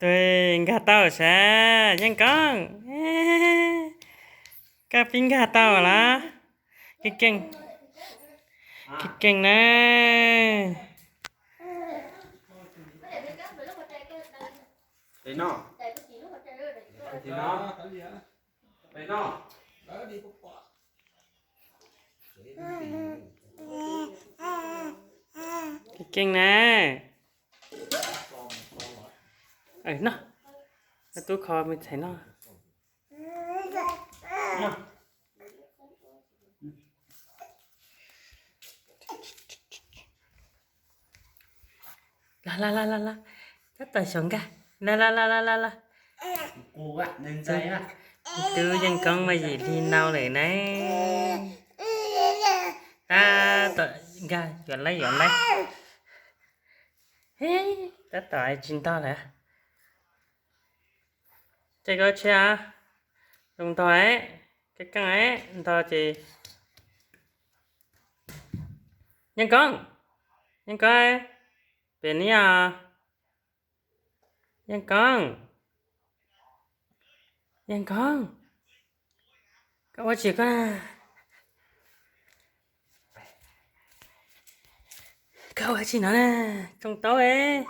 Tus nkag tau sav, Yeej Koob. Koj pib nkag tau lawm. Keej keej, keej keej na. Keej keej na. Noj, tub kho me ntxhais noj. Los los los los los, tab tom xyaum nkag. Los los los los los los. Tub Yeej Koob mas yim hli nau lawm na. Tab tom nkag yuav laib yuav laib. Tab tom tsis ntog lawm. Ces koj tshia, zoo ntog, keej keej ntog ces. Yeej Koob, Yeej Koob, pem ni os. Yeej Koob, Yeej Koob, koj ua tsi koj na? Koj ua tsi no na? Tsoo taub es.